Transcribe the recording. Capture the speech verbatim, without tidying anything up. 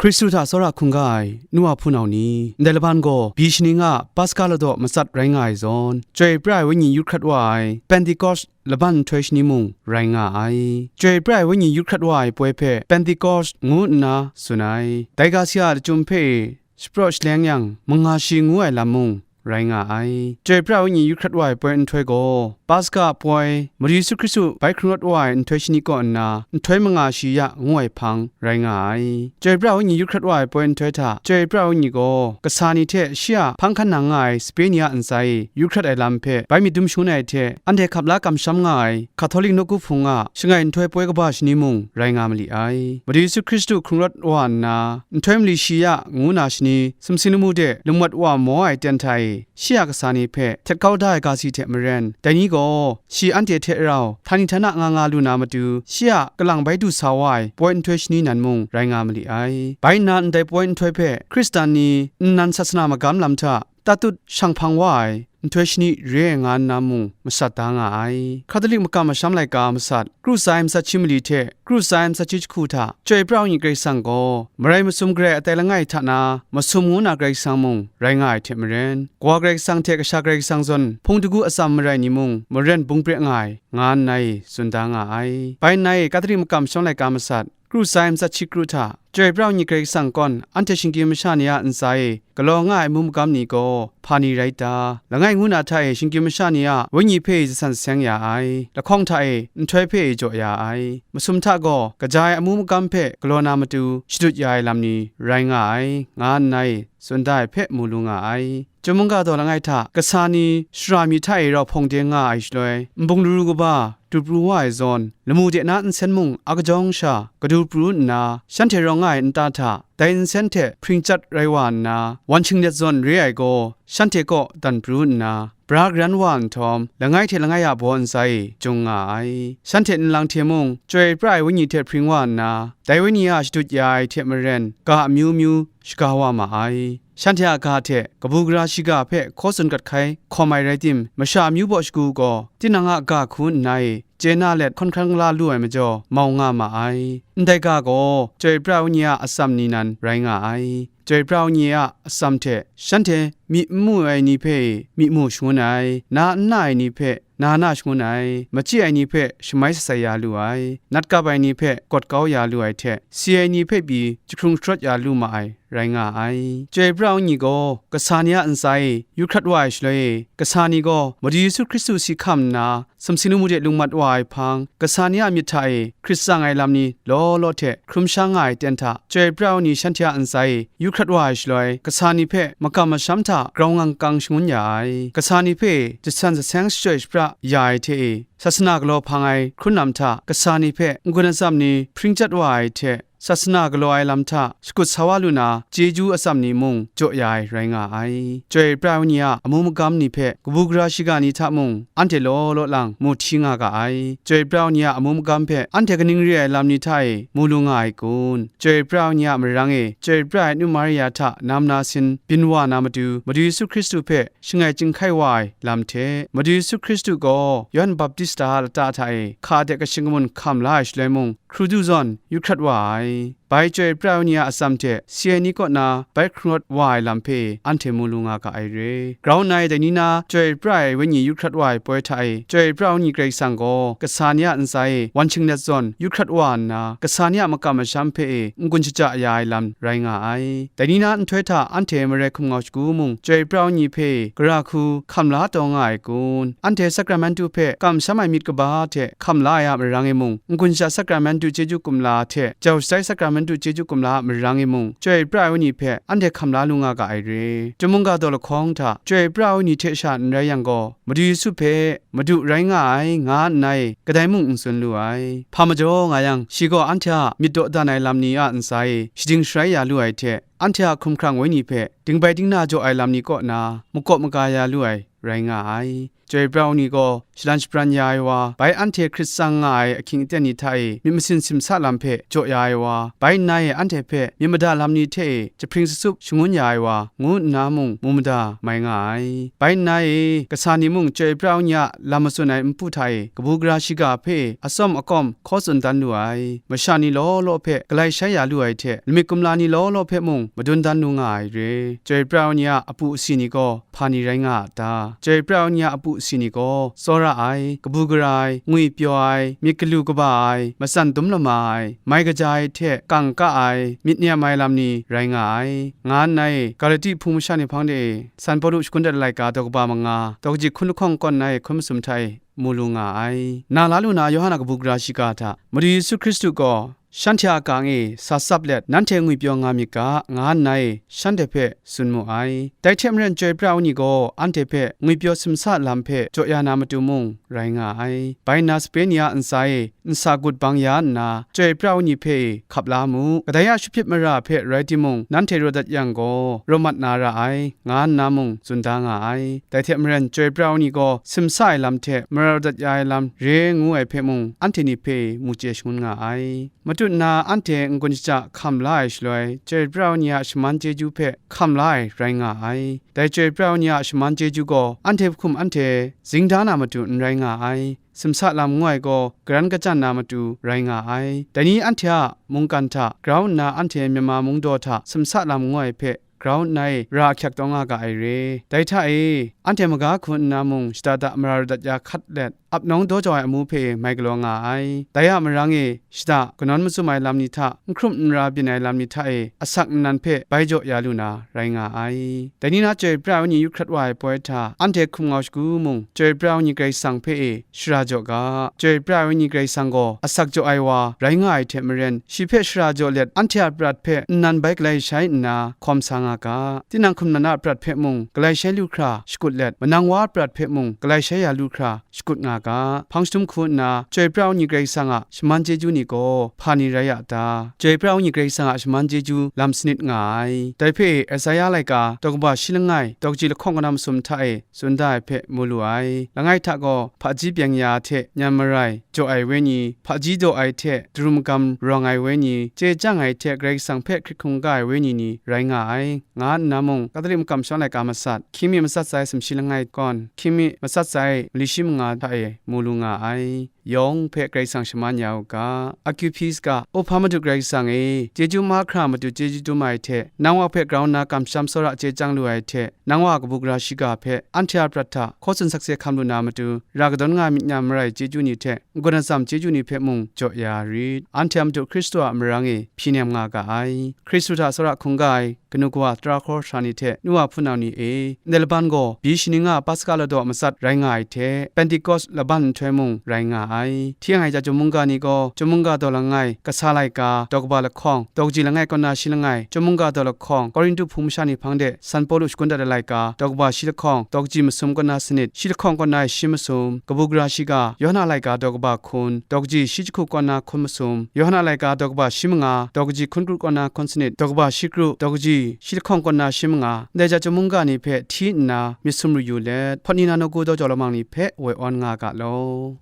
Hkristu hta tsawra hkungga ai nu wa hpunau ni, ndai laban gaw byi shaning a Paska ladaw matsat rai nga ai zawn, Chyoi pra ai Wenyi yu hkrat wa ai Pentekost laban nhtoi shani mung rai nga ai. Chyoi pra ai Wenyi yu hkrat wa ai poi hpe Pentekost ngu nna tsun ai. Dai ga si a lachyum hpe e shapraw shaleng yang, manga shi ngu ai lam mung rai nga ai. Chyoi pra ai Wenyi yu hkrat wa ai poi nhtoi gaw, Paska poi, Madu Yesu Hkristu bai hkrung rawt wa ai nhtoi shani kaw nna, nhtoi manga shi ya ngu ai hpang rai nga ai. Chyoi pra ai Wenyi yu hkrat wa ai poi nhtoi hta, Chyoi pra ai Wenyi gaw, kasa ni hte shi a hpang hkan nang nga ai sape ni a ntsa e yu hkrat ai lam hpe bai myit dum shangun ai hte, anhte hkap la kamsham nga ai Hkatholik nawku hpung a shangai nhtoi poi kaba shani mung rai nga ma li ai. Madu Yesu Hkristu hkrung rawt wa nna, nhtoi mali shi ya ngu na shani, sumsing lamu de lungmat wa maw ai ten hta e, shi a kasa ni hpe htet kau da ai ga si hte maren, dai ni gaw shi anhte hte rau htani htana nga nga lu na matu, shi a kalang bai du sa wa ai poi nhtoi shani nan mung rai nga ma li ai. Bai nna ndai poi nhtoi hpe Hkristan ni nnan sasana magam lam hta tatut shang hpang wa ai nhtoi shani re ai nga nna mung masat da nga ai. Hkatolik makam masham laika masat, kru tsa ai matsat shi mali hte kru tsa ai matsat shi jahku hta, Chyoi pra ai Wenyi Karai Kasang gaw, marai masum garai atai langai hta na masum ngu na Karai Kasang mung rai nga ai hte maren, Kawa Karai Kasang hte Kasha Karai Kasang zawn hpung dagu atsam marai ni mung maren bung pre nga ai, nga nna e tsun da nga ai. Bai nna e Hkatolik makam masham laika masat, kru tsa ai matsat shi kru hta, Chyoi pra ai Wenyi Karai Kasang kawn anhte shinggyim masha ni a ntsa e galaw nga ai amu magam ni gaw hpa ni rai ta? Langai ngu na hta e shinggyim masha ni a wenyi hpe jasan jaseng ya ai, lahkawng hta e nhtoi hpe e jaw ya ai, masum hta gaw kaja ai amu magam hpe galaw na matu shadut ya ai lam ni rai nga ai, nga nna e tsun da ai hpe mu lu nga ai. Chyum mungga daw langai hta kasa ni shara mi hta e rau hpawng de nga ai shaloi, nbung laru kaba du pru wa ai zawn, lamu de na nsen mung a kajawng sha kadu pru nna, shanhte rawng nga ai nta hta dai nsen hte hpring chyat rai wa nna, wan shinglet zawn re ai gaw shanhte kaw dan pru nna, bra garan wa nhtawm, langai hte langai a baw ntsa e jung nga ai. Shanhte nlang hte mung, Chyoi pra ai Wenyi hte hpring wa nna, dai Wenyi a shadut ya ai hte maren, ga amyu myu shaga wa ma ai. Shanhte a ga hte kabu gara shiga hpe hkaw tsun gat hkai hkawm ai rai tim, masha amyu baw shagu gaw, tinang a ga hku nna e chye na let hkawn hkrang la lu ai majaw, mau nga ma ai. Ndai ga gaw, Chyoi pra ai Wenyi a atsam ni nan rai nga ai. Chyoi pra ai Wenyi a atsam hte shanhte myi n mu ai ni hpe e myi mu shangun ai, na n na ai ni hpe na na shangun ai, machyi ai ni hpe shamai sasai ya lu ai, nat kap ai ni hpe gawt kau ya lu ai hte, si ai ni hpe pyi jahkrung sharawt ya lu ma ai, rai nga ai. Chyoi pra ai Wenyi gaw kasa ni a ntsa e yu hkrat wa ai shaloi e, kasa ni gaw Madu Yesu Hkristu si hkam nna, sumsing lamu de lungmat wa ai hpang, kasa ni a myit hta e hkrit tsang ai lam ni law law hte hkrum sha nga ai ten hta, Chyoi pra ai Wenyi shanhte a ntsa e yu hkrat wa ai shaloi, kasa ni hpe makam masham hta grau ngang kang shangun ya ai, kasa ni hpe jasan jaseng shachyoi shapra ya ai hte e, sasana galaw hpang ai hkrun lam hta kasa ni hpe n-gun atsam ni hpring chyat wa ai hte, sasana galaw ai lam hta shakut sa wa lu na, chyeju atsam ni mung jaw ya ai rai nga ai. Chyoi pra ai Wenyi a amu magam ni hpe kabu gara shiga ni hta mung anhte law law lang mu hti nga ga ai. Chyoi pra ai Wenyi a amu magam hpe anhte kaning re ai lam ni hta e mu lu nga ai kun? Chyoi pra ai Wenyi a marang e Chyoi pra ai Anu Maria hta nam na sin byin wa na matu, Madu Yesu Hkristu hpe shangai chyinghkai wa ai lam hte, Madu Yesu Hkristu gaw Yawhan Baptista a lata hta e hka de kashing kamun hkam la ai shaloi mung, hkru du zawn yu hkrat wa ai. Bai Chyoi pra ai Wenyi a atsam hte si ai ni kaw na bai hkrung rawt wa ai lam hpe anhte mu lu nga ga ai re. Grau nna e dai ni na Chyoi pra ai Wenyi yu hkrat wa ai poi hta e, Chyoi pra ai Wenyi Karai Kasang gaw kasa ni a ntsa e wan shinglet zawn yu hkrat wa nna, kasa ni a makam masham hpe e n-gun shaja ya ai lam rai nga ai. Dai ni na nhtoi hta anhte marai hkum ngau shagu mung, Chyoi pra ai Wenyi hpe gara hku hkam la taw nga ai kun? Anhte sakramentu hpe kamsham ai myit kaba hte hkam la ai a marang e mung, n-gun sha sakramentu chyeju kumla hte jau shatai sakramentu chyeju kumla a marang e mung, Chyoi pra ai Wenyi hpe anhte hkam la lu nga ga ai re. Chyum mungga daw lahkawng hta, Chyoi pra ai Wenyi hte sha n rai yang gaw, Madu Yesu hpe, Madu rai nga ai, nga nna e kadai mung n tsun lu ai. Hpa majaw nga yang, shi gaw anhte a myit dawdan ai lam ni a ntsa e shading sharai ya lu ai hte, anhte a hkumhkrang wenyi hpe dingbai dingna jaw ai lam ni kaw na makawp maga ya lu ai rai nga ai. Chyoi pra ai ni gaw shalan shabran ya ai wa, bai anhte hkrit tsang nga ai ahkying aten ni hta e myit masin simsa lam hpe jaw ya ai wa, bai nna e anhte hpe myit mada lam ni hte e jahpring sasup shangun ya ai wa, ngu nna mung mu mada mai nga ai. Bai nna e kasa ni mung Chyoi pra ai ni a lam matsun ai npu hta e kabu gara shiga hpe atsawm akawm hkaw tsun dan lu ai. Masha ni law law hpe galai shai ya lu ai hte, lamik kumla ni law law hpe mung madun dan lu nga ai re. Chyoi pra ai ni a apu asi ni gaw hpa ni rai nga a ta? Chyoi pra ai ni a apu asi ni gaw tsawra ai, kabu gara ai, ngwipyaw ai, myit galu kaba ai, matsan dum lama ai, mai kaja ai hte kang ka ai, myit nem ai lam ni rai nga ai, nga nna e Galati hpung masha ni hpang de e San Pawlu shagun dat ai laika daw kaba manga, daw kaji hkun lahkawng kawn na e hkun masum hta e mu lu nga ai. Na la lu na Yawhan a kabu gara shiga hta Madu Yesu Hkristu gaw shanhte a kang e sa tsap let nanhte ngwipyaw nga myit ga, nga nna e shanhte hpe tsun mu ai. Dai hte maren, Chyoi pra ai ni gaw anhte hpe ngwipyaw simsa lam hpe jaw ya na matu mung rai nga ai. Bai nna sape ni a ntsa e nsa gut bang ya nna, Chyoi pra ai ni hpe hkap la mu. Kadai a shahpyit mara hpe rai timung, nanhte rawt dat yang gaw, rawt mat na ra ai, nga nna mung tsun da nga ai. Dai hte maren, Chyoi pra ai ni gaw simsa ai lam hte mara rawt dat ya ai lam re ngu ai hpe mung, anhte ni hpe mu chye shangun nga ai. Matut nna anhte n-gun shada hkam la ai shaloi, Chyoi pra ai ni a shaman chyeju hpe hkam la ai rai nga ai. Dai Chyoi pra ai ni a shaman chyeju gaw anhte hkum anhte zing da na matu n rai nga ai. Simsa lam ngu ai gaw garan kachyan na matu rai nga ai. Dai ni anhte a mungkan hta grau nna anhte Myanmar mungdaw hta simsa lam ngu ai hpe grau nna e ra ahkyak taw nga ga ai re. Dai hta e, anhte maga hku nna mung shada da mara rawt dat ya hkat let, ap nawng daw jau ai amu hpe mai galaw nga ai. Dai a marang e, shada kanawn mazum ai lam ni hta, n hkrum n ra byin ai lam ni hta e, asak nnan hpe bai jaw ya lu na rai nga ai. Dai ni na Chyoi pra ai ni yu hkrat wa ai poi hta, anhte hkum ngau shagu mung, Chyoi pra ai ni Karai Kasang hpe e, shara jaw ga. Chyoi pra ai ni Karai Kasang gaw asak jaw ai wa rai nga ai hte maren, shi hpe shara jaw let anhte a prat hpe nnan bai galai shai nna hkawm sa nga ga. Tinang hkum nan a prat hpe mung galai shai lu hkra shakut let, manang wa a prat hpe mung galai shai ya lu hkra shakut nga ga. Hpang shadum hku nna Chyoi pra ai ni Karai Kasang a shaman chyeju ni gaw hpa ni rai a ta? Chyoi pra ai ni Karai Kasang a shaman chyeju lam sanit nga ai. Dai hpe Esaia laika daw kaba shi langai, daw kaji lahkawng kaw na masum hta e, tsun da ai hpe mu lu ai. Langai hta gaw, hpaji byeng ya hte nyan marai jaw ai wenyi, hpaji daw ai hte daru magam rawng ai wenyi, chye chyang ai hte Karai Kasang hpe hkrit hkungga ai wenyi ni rai nga ai, nga nna mung, Katolik makam shawng laika matsat, hkying mi matsat sai sumshi langai kawn, hkying mi matsat sai mali shi manga hta e mu lu nga ai. Yawng hpe Karai Kasang shaman ya u ga. Akyu hpyi saga, O Hpa Madu Karai Kasang e, chyeju mahkra matu chyeju dum ai hte, nang wa hpe grau nna kamsham tsawra chye chyang lu ai hte, nang wa kabu gara shiga hpe, anhte a prat hta hkaw tsun sakse hkam lu na matu, ra kadawn nga ai myit nyan marai chyeju ni hte, n-gun atsam chyeju ni hpe mung jaw ya rit. Anhte a Madu Hkristu a marang e hpyi nem nga ga ai. Hkristu hta tsawra hkungga ai kanu kawa tara hkawhkam ni hte nu wa hpunau ni e, ndai laban gaw byi shaning a Paska ladaw matsat rai nga ai hte, Pentekost laban nhtoi mung rai nga ai. Hti ai chyum mungga ni gaw, chyum mungga daw langai, kasa laika, daw kaba lahkawng, daw kaji langai kaw na shi langai, chyum mungga daw lahkawng, Korinhtu hpung masha ni hpang de San Pawlu shagun dat ai laika, daw kaba shi lahkawng, daw kaji masum kaw na sanit, shi lahkawng kaw na shi masum, kabu gara shiga, Yawhan a laika daw kaba hkun, daw kaji shi jahku kaw na hkun masum, Yawhan a laika daw kaba shi manga, daw kaji hkun kru kaw na hkun sanit, daw kaba shi kru, daw kaji shi lahkawng kaw na shi manga, ndai chyum mungga ni hpe hti nna myit sum ru yu let, hpawt ni na nawku daw jau lamang ni hpe woi awn nga ga law.